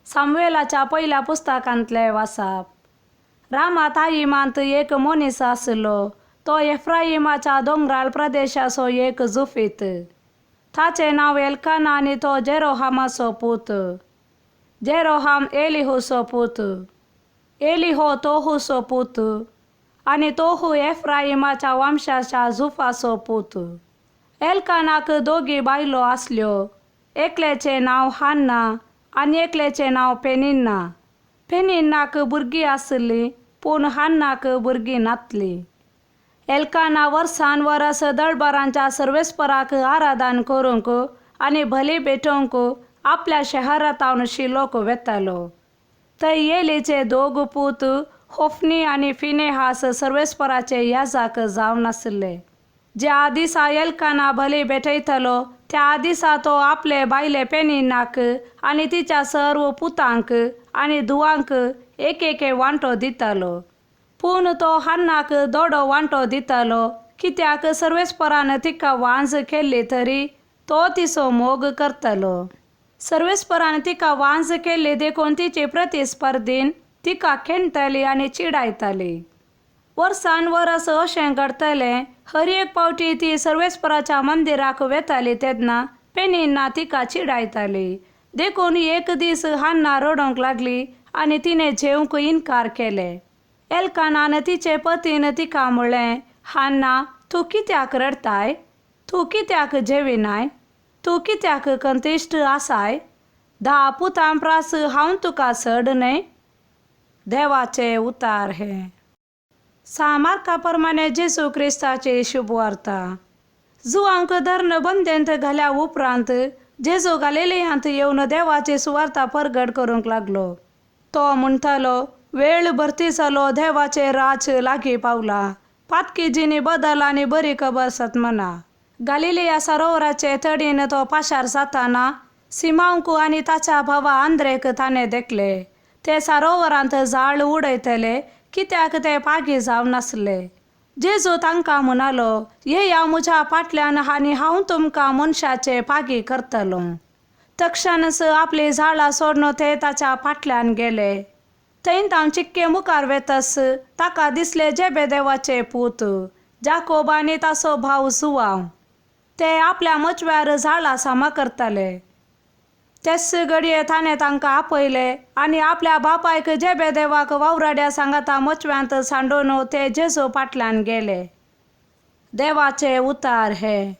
सामुएलाच्या पयल्या पुस्तकांतलें वाचप. रामाताईमांत एक मनीस आसलो, तो एफ्राईमाच्या दोंगराळ प्रदेशाचो एक जुफीत. ताचें नांव एल्काना आनी तो जेरोहामाचो पूत, जेरोहाम एलिहूचो पूत, एलिहो तोहूचो पूत आनी तोहू एफ्राईमाच्या वंशाच्या जुफाचो पूत. एल्कानाक दोगी बायलो आसल्यो, एकल्याचें नांव हान्ना आनी एकल्याचें नांव पेनिन्ना. पेनिन्नाक भुरगीं आसलीं, पूण हान्नाक भुरगीं नातलीं. एल्काना वर्सान वरस दळबरांच्या सर्वेस्पराक आराधन करूंक आनी बली भेटोवंक आपल्या शहरांत शिलोक वेतालो. थंय एलीचे दोग पूत होफ्नी आनी फिनेहास सर्वेस्पराचे याजाक जावन आसले. ज्या दिसा एल्काना बली भेटयतलो त्या दिसा तो आपले बायले पेनिन्नाक आनी तिच्या सर्व पुतांक आनी धुवांक एक एक वांटो दितालो. पूण तो हान्नाक दोडो वांटो दितालो, कित्याक सर्वेस्परान तिका वांज केल्ली तरी तो तिचो मोग करतालो. सर्वेस्परान तिका वांज केल्ली देखून तिची प्रतिस्पर्धीन तिका खेणटाली आनी चिडायताली. वर्सान वरस अशें घडटलें, हर एक फावटी ती सर्वेस्पराच्या मंदिराक वेताली तेन्ना पेनिन्ना तिका चिडायताली. देखून एक दीस हान्ना रडोवंक लागली आनी तिणें जेवंक इनकार केले. एल्कानान तिचे पतीन तिका म्हणलें, हान्ना, तूं कित्याक रडटाय? तूं कित्याक जेविनाय? तूं कित्याक कंतिश्ट आसाय? 10 पुतां प्रास हांव तुका चड न्हय? देवाचे उतार हे. सामार्का प्रमाणे जेजू क्रिस्ताची शुभवार्ता. जुवांक धरण बंदेंत घाल्या उपरांत जेजू गालिलियांत येवन देवाची सुवार्ता परगट करूंक लागलो. तो म्हणटालो, वेळ भरती जालो, देवाचें राज लागीं पावलां, पातकी जिणी बदल आनी बरी खबर सतमना. गालिलिया सरोवराचे तडीन तो पाशार जाताना सिमांवक आनी ताच्या भावा आंद्रेक ताणें देखले. ते सरोवरांत जाळ उडयतले, कित्याक ते पागी जावन आसले. जेजू तांकां म्हणालो, येया म्हज्या फाटल्यान आनी हांव तुमकां मनशाचे पागी करतलो. तक्षणच आपली झाडां सोडून ते ताच्या फाटल्यान गेले. थंय तांव चिक्के मुखार वेतस ताका दिसले जेबेदेवाचे पूत जाकोब आनी ताचो भाव जुवांव. ते आपल्या मचव्यार झाडां सामा करताले. तेच घडये ताणें तांकां आपयले आनी आपल्या बापायक जेबेदेवाक वावराड्या सांगाता मचव्यांत सांडून ते जेजू फाटल्यान गेले. देवाचे उतार हे.